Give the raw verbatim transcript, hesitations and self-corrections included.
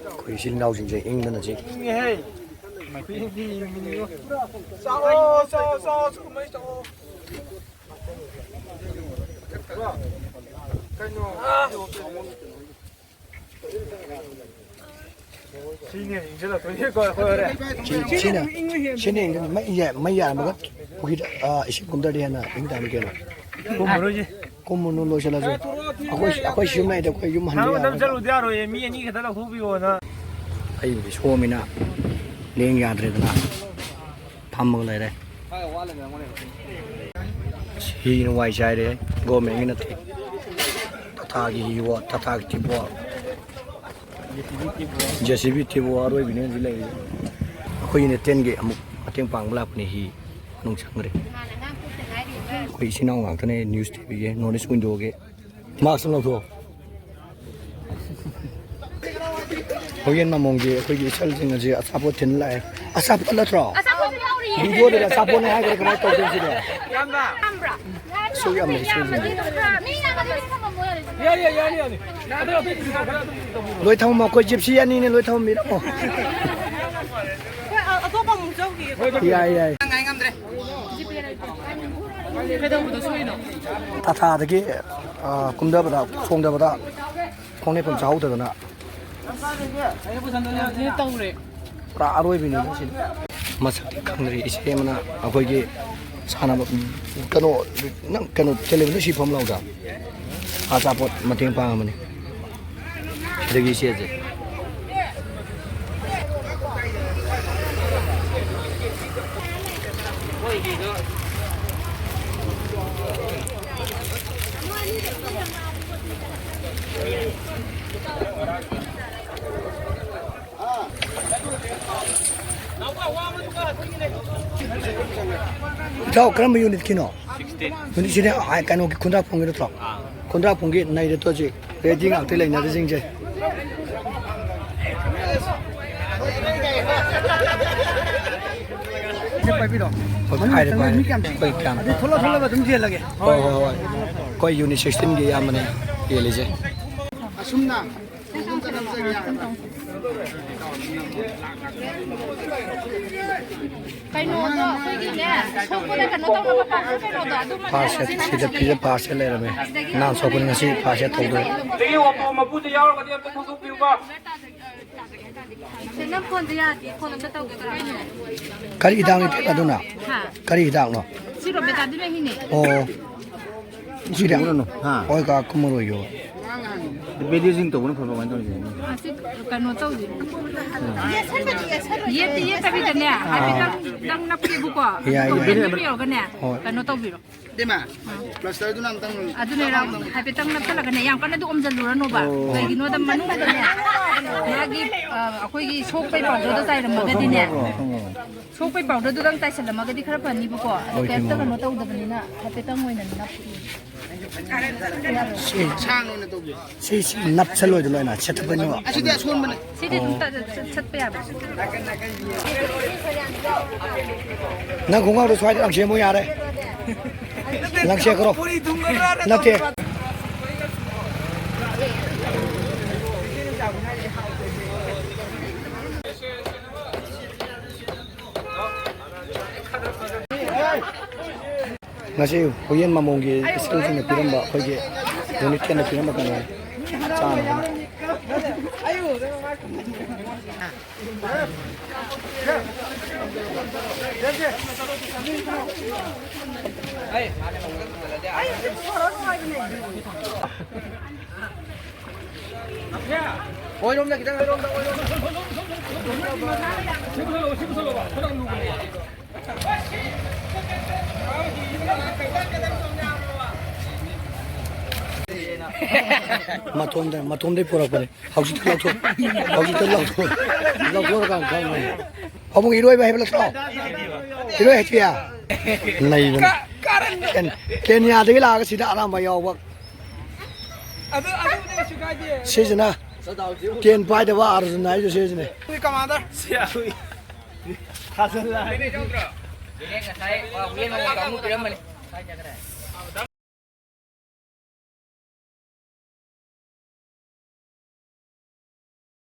ꯑꯩꯈꯣꯏ ꯏꯆꯤꯜ ꯏꯅꯥꯎꯁꯤꯡꯁꯦ ꯏꯪꯗꯅ ꯆꯦ꯫ ꯁꯤꯅ ꯏꯪꯁꯤꯜꯂꯛꯇꯣꯏꯅꯤꯀꯣ ꯑꯩꯈꯣꯏ ꯍꯣꯔꯦꯟ꯫ ꯁꯤ-, ꯁꯤꯅ, ꯁꯤꯅ ꯏꯪꯗꯣꯏꯅꯤ꯫ ꯃꯩ ꯌꯥ-, ꯃꯩ ꯌꯥꯔꯝꯃꯒ ꯄꯨꯈ꯭ꯔꯤꯗ, ꯑꯥ, ꯏꯁꯤꯡ ꯀꯨꯝꯗꯔꯗꯤ ꯍꯦꯟꯅ ꯏꯪ ꯇꯥꯅꯤ ꯀꯩꯅꯣ꯫ ꯀꯨꯝꯃꯔꯣꯏꯁꯦ꯫ ꯀꯨꯝꯃꯨꯅꯨ, ꯂꯣꯏꯁꯤꯜꯂꯁꯨ꯫ ꯑꯩꯈꯣꯏ, ꯑꯩꯈꯣꯏ ꯁꯤ ꯌꯨꯝ ꯂꯩꯗ ꯑꯩꯈꯣꯏ ꯌꯨꯝ ꯍꯟꯕ ꯅꯪ ꯑꯗꯨꯝ ꯌꯥꯔꯣꯏ꯫ ꯆꯠꯂꯨꯗꯤ ꯌꯥꯔꯣꯏꯌꯦ, ꯃꯤ ꯑꯅꯤ ꯈꯛꯇ ꯂꯧꯊꯣꯛꯄꯤꯌꯣꯅ꯫ ꯑꯩꯕꯨꯗꯤ ꯁꯣꯝꯃꯤꯅ ꯂꯦꯡ ꯌꯥꯗ꯭ꯔꯦꯗꯅ꯫ ꯐꯝꯃꯒ ꯂꯩꯔꯦ꯫ ꯁꯤꯅ ꯋꯥꯏ ꯆꯥꯏꯔꯦ, ꯒꯣꯔꯃꯦꯟꯒꯤ ꯅꯠꯇꯦ꯫ ꯇꯥꯇꯥꯒꯤ ꯍꯤꯋꯣ, ꯇꯥꯇꯥꯒꯤ ꯇꯤꯕꯣ꯫ ꯖꯦ ꯁꯤ ꯕꯤ ꯇꯤꯕꯣ ꯑꯔꯣꯏꯕꯤꯅꯦ ꯍꯧꯖꯤꯛ ꯂꯩꯔꯤꯁꯦ꯫ ꯑꯩꯈꯣꯏ ꯌꯨꯅꯤꯠ ꯇꯦꯟꯒꯤ ꯑꯃꯨꯛ ꯃꯇꯦꯡ ꯄꯥꯡꯕ ꯂꯥꯛꯄꯅꯦ, ꯍꯤ ꯃꯅꯨꯡ ꯆꯪꯈ꯭ꯔꯦ꯫ ꯑꯩꯈꯣꯏ ꯏꯆꯤꯟ ꯏꯅꯥꯎ ꯉꯥꯛꯇꯅꯦ, ꯅ꯭ꯌꯨꯁ ꯇꯤ ꯚꯤꯒꯤ, ꯅꯣꯔꯠ ꯏꯁ ꯋꯤꯟꯗꯣꯒꯤ꯫ ꯃꯥꯛꯁ ꯑꯃ ꯂꯧꯊꯣꯛꯑꯣ꯫ ꯍꯣꯌꯦꯟ ꯃꯃꯣꯟꯒꯤ ꯑꯩꯈꯣꯏꯒꯤ ꯏꯆꯜꯁꯤꯡ ꯑꯁꯤ ꯑꯆꯥꯄꯣꯠ ꯊꯤꯟ ꯂꯥꯛꯑꯦ꯫ ꯑꯆꯥꯄꯣꯠ ꯅꯠꯇ꯭ꯔꯣ? ꯑꯆꯥꯄꯣꯠꯁꯨ ꯌꯥꯎꯔꯤꯌꯦ꯫ ꯚꯤꯗꯤꯑꯣꯗꯗꯤ ꯑꯆꯥꯄꯣꯠꯅꯦ ꯍꯥꯏꯈ꯭ꯔꯦ, ꯀꯃꯥꯏꯅ ꯇꯧꯗꯣꯏꯅꯣ ꯁꯤꯗꯤ? ꯏꯌꯥꯝꯕ꯫ ꯈꯪꯕ꯭ꯔꯥ? ꯁꯨꯛ ꯌꯥꯝ ꯂꯩ, ꯁꯨꯛ ꯌꯥꯝ ꯂꯩ꯫ ꯃꯤ ꯌꯥꯝꯃꯗꯤ ꯑꯗꯨꯝ ꯊꯝꯃꯝꯃꯣ ꯌꯥꯔꯦ꯫ ꯌꯥꯅꯤ, ꯌꯥꯅꯤ, ꯌꯥꯅꯤ꯫ ꯂꯣꯏ ꯊꯝꯃꯝꯃꯣ, ꯑꯩꯈꯣꯏ ꯖꯤꯞꯁꯤ ꯑꯅꯤꯅꯦ, ꯂꯣꯏ ꯊꯝꯃꯝꯕꯤꯔꯝꯃꯣ꯫ ꯑꯩꯈꯣꯏ ꯑꯇꯣꯞꯄ ꯑꯃꯨꯛ ꯆꯧꯈꯤꯒꯦ꯫ ꯌꯥꯏ, ꯌꯥꯏ꯫ ꯉꯥꯏ ꯉꯝꯗ꯭ꯔꯦ꯫ ꯀꯩꯗꯧꯕꯗ ꯁꯣꯏꯅꯣ? ꯇꯥꯇꯥꯗꯒꯤ, ꯑ, ꯀꯨꯝꯊꯕꯗ, ꯊꯣꯡꯊꯕꯗ ꯈꯣꯡꯅꯦꯠꯐꯝ ꯆꯥꯍꯧꯗꯗꯅ꯫ ꯁꯤꯗ ꯇꯧꯔꯦ꯫ ꯄꯨꯔꯥ ꯑꯔꯣꯏꯕꯤꯅꯤ ꯁꯤꯗꯤ꯫ ꯃꯁꯛꯇꯤ ꯈꯪꯗ꯭ꯔꯤ꯫ ꯏꯆꯦ ꯑꯃꯅ ꯑꯩꯈꯣꯏꯒꯤ ꯁꯥꯟꯅꯕ, ꯀꯩꯅꯣ, ꯅꯪ ꯀꯩꯅꯣ ꯇꯦꯂꯦꯟꯗꯣ ꯁꯤ ꯐꯝ ꯂꯥꯎꯗ꯫ ꯑꯆꯥꯄꯣꯠ ꯃꯇꯦꯡ ꯄꯥꯡꯉꯝꯕꯅꯤ꯫ ꯁꯤꯗꯒꯤ ꯏꯆꯦꯁꯦ꯫ ꯏꯇꯥꯎ, ꯀꯔꯝꯕ ꯌꯨꯅꯤꯠꯀꯤꯅꯣ? ꯁꯤꯛꯁꯇꯤꯟ꯫ ꯌꯨꯅꯤꯠꯁꯤꯗꯤ, ꯑꯥ, ꯀꯩꯅꯣꯒꯤ ꯈꯨꯟꯗ꯭ꯔꯥꯛꯄꯝꯒꯤ ꯅꯠꯇ꯭ꯔꯣ? ꯑꯥ꯫ ꯈꯨꯟꯗ꯭ꯔꯥꯛꯄꯝꯒꯤ ꯅꯩꯔꯦ ꯇꯣ ꯍꯧꯖꯤꯛ꯫ ꯔꯦꯗꯤ ꯉꯥꯛꯇ ꯂꯩꯅꯔꯤꯁꯤꯡꯁꯦ꯫ ꯁꯤ ꯄꯥꯏꯕꯤꯔꯣ꯫ ꯍꯣꯏ, ꯃꯅꯨꯡ ꯄꯥꯏꯔꯦ, ꯆꯪꯕ ꯄꯥꯏꯔꯦ꯫ ꯃꯤ ꯀꯌꯥꯝ ꯑꯩꯈꯣꯏ ꯀꯌꯥꯝ ꯑꯗꯨ ꯊꯣꯛꯂꯛ ꯊꯣꯛꯂꯛ ꯑꯗꯨꯝ ꯌꯦꯜꯂꯒꯦ꯫ ꯍꯣꯏ, ꯍꯣꯏ, ꯍꯣꯏ꯫ ꯑꯩꯈꯣꯏ ꯌꯨꯅꯤꯠ ꯁꯤꯛꯁꯇꯤꯟꯒꯤ ꯏꯌꯥꯝꯕꯅꯦ ꯌꯦꯜꯂꯤꯁꯦ꯫ ꯑꯁꯨꯝꯅ ꯀꯩꯅꯣꯗꯣ ꯑꯩꯈꯣꯏꯒꯤꯅꯦ, ꯁꯣꯛꯄꯗ ꯀꯩꯅꯣ ꯇꯧꯅꯕ ꯄꯥꯛꯄ ꯀꯩꯅꯣꯗꯣ, ꯑꯗꯨꯃ ꯐꯥꯔꯁ ꯁꯦꯠ ꯁꯤꯗ ꯄꯤꯖ ꯐꯥꯔꯁ ꯁꯦꯠ ꯂꯩꯔꯝꯃꯦ꯫ ꯅꯍꯥꯟ ꯁꯣꯛꯄꯅꯤ, ꯉꯁꯤ ꯐꯥꯔꯁ ꯁꯦꯠ ꯇꯧꯗꯣꯏ꯫ ꯁꯤꯗꯒꯤ ꯑꯣꯇꯣ ꯃꯄꯨꯗ ꯌꯥꯎꯔꯒꯗꯤ ꯑꯝꯇ ꯊꯧꯗꯣꯛꯄꯤꯌꯨꯕ꯫ ꯁꯦ, ꯅꯪ ꯐꯣꯟꯁꯦ ꯌꯥꯗꯦ, ꯐꯣꯟ ꯑꯝꯇ ꯇꯧꯒꯦ ꯇꯧꯔꯛꯑꯣꯅꯦ꯫ ꯀꯔꯤ ꯍꯤꯗꯥꯛꯅꯣ ꯏꯇꯩꯃ ꯑꯗꯨꯅ? ꯍꯥ? ꯀꯔꯤ ꯍꯤꯗꯥꯛꯅꯣ? ꯁꯤꯔꯣ, ꯕꯦꯇꯥꯗꯤꯟ ꯍꯤꯅꯦ꯫ ꯑꯣ꯫ ꯁꯤꯔꯦ? ꯀꯨꯝꯃꯨꯔꯅꯨ, ꯍꯥ? ꯍꯣꯏ, ꯀꯥ, ꯀꯨꯝꯃꯔꯣꯏꯒꯦ꯫ ꯕꯦꯗꯤꯁꯤꯡ ꯇꯧꯕꯅ ꯐꯕ꯭ꯔꯥ ꯀꯃꯥꯏꯅ ꯇꯧꯔꯤꯒꯦ? ꯑ, ꯁꯤ ꯀꯩꯅꯣ ꯇꯧꯁꯤ꯫ ꯌꯦꯠꯇꯤ ꯌꯦꯠꯇꯕꯤꯗꯅꯦ, ꯍꯥꯏꯐꯦꯠꯇꯪ ꯅꯞꯀꯦꯕꯀꯣ꯫ ꯌꯥꯏ, ꯌꯥꯏ꯫ ꯑꯗꯨꯝ ꯌꯧꯔꯒꯅꯦ, ꯍꯣꯏ꯫ ꯀꯩꯅꯣ ꯇꯧꯕꯤꯔꯣ꯫ ꯏꯕꯦꯝꯃ, ꯄ꯭ꯂꯥꯁꯇꯔꯗꯨꯅ ꯑꯝꯇꯪ ꯑꯗꯨꯅꯦ, ꯔꯥꯎꯟ ꯍꯥꯏꯐꯦꯠꯇꯪ ꯅꯞꯁꯜꯂꯒꯅꯦ, ꯌꯥꯝ ꯀꯟꯅꯗꯤ ꯑꯣꯝꯖꯜꯂꯨꯔꯅꯣꯕ꯫ ꯑꯣ꯫ ꯀꯩꯒꯤꯅꯣꯗ ꯃꯅꯨꯡꯗꯅꯦ, ꯃꯥꯒꯤ, ꯑ, ꯑꯩꯈꯣꯏꯒꯤ ꯁꯣꯛꯄꯩ ꯄꯥꯎꯗꯔꯗꯣ ꯆꯥꯏꯔꯝꯃꯒꯗꯤꯅꯦ, ꯈꯪꯉꯦ, ꯈꯪꯉꯦ꯫ ꯁꯣꯛꯄꯩ ꯄꯥꯎꯗꯔꯗꯨꯗꯪ ꯆꯥꯏꯁꯜꯂꯝꯃꯒꯗꯤ ꯈꯔ ꯐꯅꯤꯕꯀꯣ꯫ ꯑꯗꯣ ꯍꯣꯏ, ꯀꯩꯝꯇ ꯈꯪꯉꯦ꯫ ꯀꯩꯅꯣ ꯇꯧꯗꯕꯅꯤꯅ ꯍꯥꯏꯐꯦꯠꯇꯪ ꯑꯣꯏꯅ ꯅꯞꯄꯤ꯫ ꯁꯤ, ꯁꯥꯡꯅ ꯑꯣꯏꯅ ꯇꯧꯕꯤꯌꯨ꯫ ꯁꯤ, ꯁꯤ ꯅꯞꯁꯜꯂꯣꯏꯗ ꯂꯣꯏꯅ ꯁꯦꯠꯊꯠꯄꯅꯤꯕ꯫ ꯑꯁꯤꯗꯤ ꯑꯁꯣꯟꯕꯅꯦ꯫ ꯁꯤꯗꯤ ꯑꯗꯨꯝ ꯇ-, ꯆꯠ-, ꯆꯠꯄ ꯌꯥꯕ꯫ ꯅꯪ ꯈꯣꯡꯒ꯭ꯔꯥꯎꯗꯣ ꯁ꯭ꯋꯥꯏꯗ ꯂꯪꯁꯦꯝꯃꯣ ꯌꯥꯔꯦ꯫ ꯂꯪꯁꯦꯝꯈ꯭ꯔꯣ꯫ ꯅꯠꯇꯦ꯫ ꯉꯁꯤ ꯍꯨꯌꯦꯟ ꯃꯃꯣꯡꯒꯤ ꯁ꯭ꯀꯨꯜꯁꯤꯡꯅ ꯄꯤꯔꯝꯕ, ꯑꯩꯈꯣꯏꯒꯤ ꯌꯨꯅꯤꯠꯀꯤ ꯑꯣꯏꯅ ꯄꯤꯔꯝꯕ ꯀꯩꯅꯣ ꯆꯥꯅꯕ꯫ ꯑꯣꯏꯔꯣꯝꯗ ꯈꯤꯇꯪ, ꯑꯣꯏꯔꯣꯝꯗ, ꯑꯣꯏꯔꯣꯝꯗ꯫ ꯃꯇꯣꯝꯗ, ꯃꯇꯣꯝꯗꯩ ꯄꯨꯔꯛꯄꯅꯦ꯫ ꯍꯧꯖꯤꯛꯇ ꯂꯧꯊꯣꯛ-, ꯍꯧꯖꯤꯛꯇ ꯂꯧꯊꯣꯛ-, ꯂꯧꯊꯣꯛꯑꯀꯥꯟꯗ ꯈꯪꯒꯅꯤ꯫ ꯄꯥꯕꯨꯡ, ꯏꯔꯣꯏꯕ ꯍꯩꯕ ꯅꯠꯇ꯭ꯔꯣ? ꯏꯔꯣꯏ ꯍꯩꯇꯤꯌꯦ? ꯅꯩꯕꯅꯦ꯫ ꯀꯦꯟ-, ꯀꯦꯟꯌꯥꯗꯒꯤ ꯂꯥꯛꯑꯒ ꯁꯤꯗ ꯑꯔꯥꯝꯕꯥꯏ ꯌꯥꯎꯕ꯫ ꯑꯗꯨ, ꯑꯗꯨꯕꯨꯗꯤ ꯀꯩꯁꯨ ꯀꯥꯏꯗꯦ꯫ ꯁꯤꯁꯤꯅ ꯀꯦꯟ ꯄꯥꯏꯗꯕ ꯑꯔꯖꯨꯟ ꯍꯥꯏꯗꯣ ꯁꯤꯁꯤꯅꯦ꯫ ꯑꯩꯈꯣꯏ ꯀꯃꯥꯟꯗꯔ꯫ ꯊꯥꯖꯜꯂꯛꯑꯦ꯫ ꯉꯁꯥꯏ, ꯋꯥ, ꯋꯦꯟ ꯑꯃꯨꯛ ꯄꯤꯔꯝꯕꯅꯤ꯫